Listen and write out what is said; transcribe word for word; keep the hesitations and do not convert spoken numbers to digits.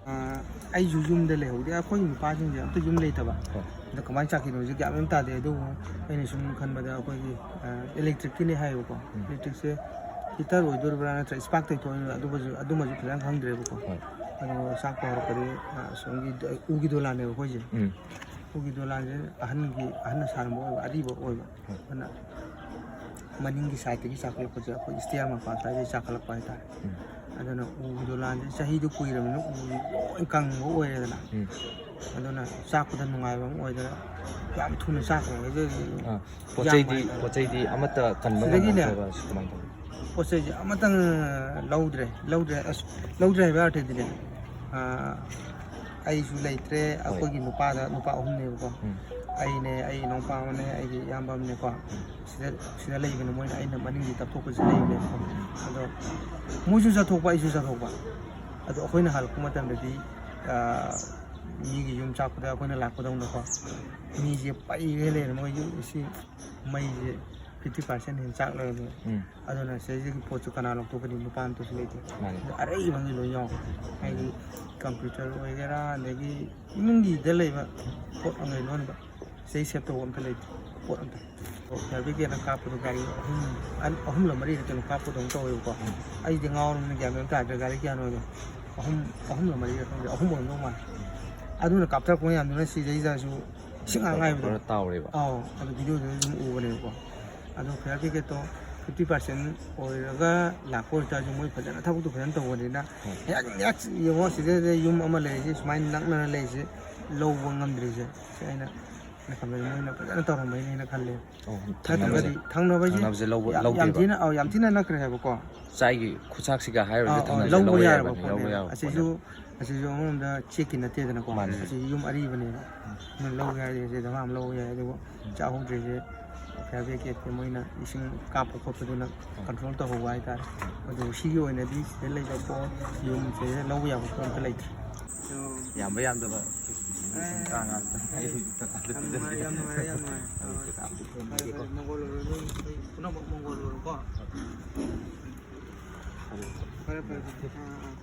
ꯑꯥ, ꯑꯩꯁꯨ ꯌꯨꯝꯗ ꯂꯩꯍꯧꯗꯦ꯫ ꯑꯩꯈꯣꯏ ꯅꯨꯄꯥꯁꯤꯡꯁꯦ ꯑꯝꯇ ꯌꯨꯝ ꯂꯩꯇꯕ꯫ ꯍꯣꯏ꯫ ꯑꯗꯣ ꯀꯃꯥꯏꯅ ꯆꯥꯛꯈꯤꯅꯣ ꯍꯧꯖꯤꯛ ꯒ꯭ꯌꯥꯟ ꯑꯃ ꯇꯥꯗꯦ꯫ ꯑꯗꯨꯕꯨ ꯑꯩꯅ ꯁꯨꯝ ꯈꯟꯕꯗ ꯑꯩꯈꯣꯏꯒꯤ, ꯑꯥ, electric ꯀꯤꯅꯦ ꯍꯥꯏꯌꯦꯕꯀꯣ꯫ ꯎꯝ꯫ Electric ꯁꯦ heater ꯑꯣꯏꯗꯣꯔꯤꯕ꯭ꯔꯥ ꯅꯠꯇ꯭ꯔꯒ spark ꯇꯧꯊꯣꯛꯏꯕ꯭ꯔꯥ ꯑꯗꯨꯃꯁꯨ, ꯑꯗꯨꯃꯁꯨ ꯐꯖꯅ ꯈꯪꯗ꯭ꯔꯦꯕꯀꯣ꯫ ꯍꯣꯏ꯫ ꯑꯗꯣ ꯆꯥꯛꯄ ꯍꯧꯔꯛꯄꯗꯤ, ꯑꯥ, ꯑꯁꯣꯝꯒꯤ ꯎꯒꯤ ꯗꯣꯂꯥꯟꯅꯦꯕ ꯑꯩꯈꯣꯏꯁꯦ꯫ ꯎꯝ꯫ ꯎꯒꯤ ꯗꯣꯂꯥꯟꯁꯦ ꯑꯍꯟꯒꯤ, ꯑꯍꯟꯅ ꯁꯥꯔꯝꯕ ꯑꯣꯏꯕ, ꯑꯔꯤꯕ ꯑꯣꯏꯕ꯫ ꯍꯣꯏ꯫ ꯑꯗꯨꯅ ꯃꯅꯤꯡꯒꯤ side ꯇꯒꯤ ꯆꯥꯛꯈꯠꯂꯛꯄꯁꯦ ꯑꯩꯈꯣꯏ stair ꯃꯄꯥ ꯁ꯭ꯋꯥꯏꯗꯒꯤ ꯆꯥꯛꯈꯠꯂꯛꯄ ꯍꯥꯏꯇꯥꯔꯦ꯫ ꯎꯝ꯫ ꯑꯗꯨꯅ ꯎꯒꯤ ꯗꯣꯂꯥꯟꯁꯦ ꯆꯍꯤꯗꯨ ꯀꯨꯏꯔꯕꯅꯤꯅ ꯎꯁꯦ ꯂꯣꯏ ꯀꯪꯕ ꯑꯣꯏꯔꯦꯗꯅ꯫ ꯎꯝ꯫ ꯑꯗꯨꯅ ꯆꯥꯛꯄꯗ ꯅꯨꯡꯉꯥꯏꯕ ꯑꯃ ꯑꯣꯏꯗꯅ ꯌꯥꯝ ꯊꯨꯅ ꯆꯥꯛꯈ꯭ꯔꯦ꯫ ꯑꯗꯨꯗꯤ ꯑꯥ꯫ ꯄꯣꯠ ꯌꯥꯝ ꯆꯩꯗꯤ, ꯍꯥꯏꯇꯥꯔꯦ꯫ ꯄꯣꯠ ꯆꯩꯗꯤ ꯑꯃꯠꯇ ꯀꯟꯕ ꯁꯤꯗꯒꯤꯅꯦ ꯉꯝꯃꯛꯇ꯭ꯔꯕ ꯁꯤ ꯀꯃꯥꯏꯅ ꯇꯧꯋꯤ? ꯄꯣꯠ ꯆꯩꯁꯦ ꯑꯃꯇꯪ ꯂꯧꯗ꯭ꯔꯦ, ꯂꯧꯗ꯭ꯔꯦ, ꯑꯁ, ꯂꯧꯗ꯭ꯔꯦ ꯍꯥꯏꯕ ꯑꯔꯊꯗꯤꯅꯦ, ꯑꯥ, ꯑꯩꯁꯨ ꯂꯩꯇ꯭ꯔꯦ, ꯍꯣꯏ꯫ ꯑꯩꯈꯣꯏꯒꯤ ꯅꯨꯄꯥꯗ, ꯅꯨꯄꯥ ꯑꯍꯨꯝꯅꯦꯕꯀꯣ꯫ ꯎꯝ꯫ ꯑꯩꯅꯦ, ꯑꯩ ꯏꯅꯥꯎꯄꯥ ꯑꯃꯅꯦ, ꯑꯩꯒꯤ ꯏꯌꯥꯝꯕ ꯑꯃꯅꯦꯀꯣ꯫ ꯎꯝ꯫ ꯁꯤꯗ, ꯁꯤꯗ ꯂꯩꯕꯅꯦ ꯃꯣꯏꯅ, ꯑꯩꯅ ꯃꯅꯤꯡꯒꯤ ꯇꯞꯊꯣꯛꯄꯁꯤꯗ ꯂꯩꯕꯅꯦꯕꯀꯣ꯫ ꯑꯗꯣ ꯃꯣꯏꯁꯨ ꯆꯠꯊꯣꯛꯄ, ꯑꯩꯁꯨ ꯆꯠꯊꯣꯛꯄ꯫ ꯑꯗꯣ ꯑꯩꯈꯣꯏꯅ ꯍꯜꯂꯛꯄ ꯃꯇꯝꯗꯗꯤ, ꯑꯥ, ꯃꯤꯒꯤ ꯌꯨꯝ ꯆꯥꯛꯄꯗ ꯑꯩꯈꯣꯏꯅ ꯂꯥꯛꯄꯗꯧꯅꯀꯣ꯫ ꯃꯤꯁꯦ ꯄꯩꯔꯦ ꯂꯩꯔꯦ, ꯃꯣꯏꯒꯤ ꯁꯤ ꯃꯩꯁꯦ fifty percent ꯍꯦꯟꯅ ꯆꯥꯛ ꯂꯩꯔꯝꯃꯦ꯫ ꯎꯝ꯫ ꯑꯗꯨꯅ ꯁꯤꯗꯩꯁꯤꯗꯒꯤ ꯄꯣꯠꯁꯨ ꯀꯅꯥ ꯂꯧꯊꯣꯛꯀꯅꯤ? ꯅꯨꯄꯥ ꯑꯃꯠꯇꯁꯨ ꯂꯩꯇꯦ꯫ ꯃꯥꯅꯤ꯫ ꯑꯗ ꯑꯔꯩꯕꯉꯩ ꯂꯣꯏ ꯌꯥꯎꯔꯦ꯫ ꯍꯥꯏꯗꯤ computer ꯑꯣꯏꯒꯦꯔꯥ, ꯑꯗꯒꯤ ꯏꯃꯨꯡꯒꯤꯗ ꯂꯩꯕ ꯄꯣꯠ ꯑꯃꯒꯩ ꯂꯣꯏꯅꯃꯛ ꯁꯤꯗꯩ save ꯇꯧꯕ ꯑꯝꯇ ꯂꯩꯇꯦ, ꯄꯣꯠ ꯑꯝꯇ꯫ Fire brigade ꯅ ꯀꯥꯞꯄꯗꯣ ꯒꯥꯔꯤ ꯑꯍꯨꯝ, ꯑꯟ-, ꯑꯍꯨꯝꯂ ꯃꯔꯤꯔ ꯀꯩꯅꯣ ꯀꯥꯞꯄꯗꯧꯅ ꯇꯧꯋꯦꯕꯀꯣ꯫ ꯎꯝ꯫ ꯑꯩꯗꯤ ꯉꯥꯎꯔꯕꯅꯤꯅ ꯒ꯭ꯌꯥꯟ ꯃꯦꯟ ꯑꯃ ꯇꯥꯗ꯭ꯔꯦ, ꯒꯥꯔꯤ ꯀꯌꯥꯅꯣꯗꯣ꯫ ꯑꯍꯨꯝ, ꯑꯍꯨꯝꯂ ꯃꯔꯤꯔ ꯈꯪꯗꯦ, ꯑꯍꯨꯝ ꯑꯣꯏꯔꯝꯗꯧ ꯃꯥꯜꯂꯦ꯫ ꯑꯗꯨꯅ ꯀꯥꯞꯊꯔꯛꯄ ꯃꯌꯥꯝꯗꯨꯅ ꯁꯤꯗꯩꯗꯁꯨ ꯏꯁꯤꯡ ꯉꯥꯡ ꯉꯥꯏꯕꯗꯣ꯫ ꯈꯔ ꯇꯥꯎꯔꯦꯕ꯫ ꯑꯧ, ꯑꯗꯨ video ꯗꯨꯗ ꯑꯗꯨꯝ ꯎꯕꯅꯦꯕꯀꯣ꯫ ꯑꯗꯣ fire brigade ꯇꯣ fifty percent ꯑꯣꯏꯔꯒ ꯂꯥꯛꯄ ꯑꯣꯏꯇꯥꯔꯁꯨ, ꯃꯣꯏ ꯐꯖꯅ ꯊꯕꯛꯇꯣ ꯐꯖꯅ ꯇꯧꯕꯅꯤꯅ, ꯍꯣꯏ꯫ ꯍꯦꯛ, ꯍꯦꯛ ꯌꯦꯡꯉꯣ, ꯁꯤꯗꯩꯗ ꯌꯨꯝ ꯑꯃ ꯂꯩꯔꯤꯁꯦ, ꯁꯨꯃꯥꯏꯅ ꯅꯛꯅꯅ ꯂꯩꯔꯤꯁꯦ, ꯂꯧꯕ ꯉꯝꯗ꯭ꯔꯤꯁꯦ, ꯁꯤ ꯑꯩꯅ ꯅ ꯈꯟꯕꯗ ꯃꯣꯏꯅ ꯐꯖꯅ ꯇꯧꯔꯝꯕꯩꯅꯦꯅ ꯈꯜꯂꯦ꯫ ꯑꯣ, ꯅꯠꯇ꯭ꯔꯒꯗꯤ ꯊꯪꯅꯕꯁꯦ ꯊꯪꯅꯕꯁꯦ ꯂꯧꯕ- ꯌꯥꯝ ꯌꯥꯝ ꯂꯧꯗꯦꯕ? ꯊꯤꯅ ꯑꯧ ꯌꯥꯝ ꯊꯤꯅ ꯅꯛꯈ꯭ꯔꯦ ꯍꯥꯏꯕꯀꯣ꯫ ꯆꯥꯏꯒꯤ ꯈꯨꯠꯁꯥꯛꯁꯤꯒ ꯑꯥ, ꯍꯥꯏꯔꯨꯔꯗꯤ ꯑꯥ, ꯊꯪꯅꯕꯁꯦ ꯂꯧꯕ ꯂꯧꯕ ꯌꯥꯔꯕ ꯌꯥꯕꯅꯤ, ꯂꯧꯕ ꯄꯣꯠꯅꯦꯕ꯫ ꯌꯥꯕ ꯑꯁꯤꯁꯨ ꯄꯣꯠꯅꯦꯕ꯫ ꯑꯁꯤꯁꯨ ꯑꯃꯔꯣꯝꯗ ꯆꯦꯛꯀꯤ ꯅꯠꯇꯦꯗꯅꯀꯣ꯫ ꯃꯥꯅꯦ꯫ ꯑꯁꯤꯁꯨ ꯌꯨꯝ ꯑꯔꯤꯕꯅꯦꯕ꯫ ꯃꯣꯏ ꯂꯧꯒꯦ ꯍꯥꯏꯔꯗꯤ ꯑꯁꯤ ꯙꯃꯥ ꯑꯃ ꯂꯧꯕ ꯌꯥꯏ꯫ ꯑꯗꯨꯕꯨ ꯆꯥꯛꯍꯧꯗ꯭ꯔꯤꯁꯦ ꯐꯥꯌꯔ ꯕ꯭ꯔꯤꯒꯦꯗꯀꯤ ꯃꯣꯏꯅ ꯏꯁꯤꯡ ꯀꯥꯞꯄ ꯈꯣꯠꯄꯗꯨꯅ ꯀꯟꯇ꯭ꯔꯣꯜ ꯇꯧꯍꯧꯕ ꯍꯥꯏꯇꯥꯔꯦ꯫ ꯑꯗꯨꯕꯨ ꯁꯤꯒꯤ ꯑꯣꯏꯅꯗꯤ ꯁꯤꯗ ꯂꯩꯕ ꯄꯣꯠ, ꯌꯨꯝꯁꯦ ꯂꯧꯕ ꯌꯥꯕ ꯄꯣꯠ ꯑꯝꯇ ꯂꯩꯇ꯭ꯔꯦ꯫ ꯌꯥꯝꯕ ꯌꯥꯝꯗꯕ ꯂꯤꯁꯤꯡ ꯇꯔꯥꯃꯉꯥ ꯈꯛꯇꯪ ꯑꯩ ꯗꯔꯀꯥꯔ ꯌꯥꯝ ꯅꯨꯡꯉꯥꯏꯔꯦ, ꯌꯥꯝ ꯅꯨꯡꯉꯥꯏꯔꯦ, ꯌꯥꯝ ꯅꯨꯡꯉꯥꯏꯔꯦ꯫ ꯑꯥ, ꯐꯔꯦ, ꯐꯔꯦ, ꯃꯪꯒꯣꯜ ꯑꯣꯏꯔꯣ, ꯅꯣꯏ, ꯅꯣꯏ ꯄꯨꯝꯅꯃꯛ ꯃꯪꯒꯣꯜ ꯑꯣꯏꯔꯣꯀꯣ꯫ ꯐꯔꯦ, ꯐꯔꯦ, ꯐꯔꯦ꯫ ꯑꯥ, ꯑꯥ꯫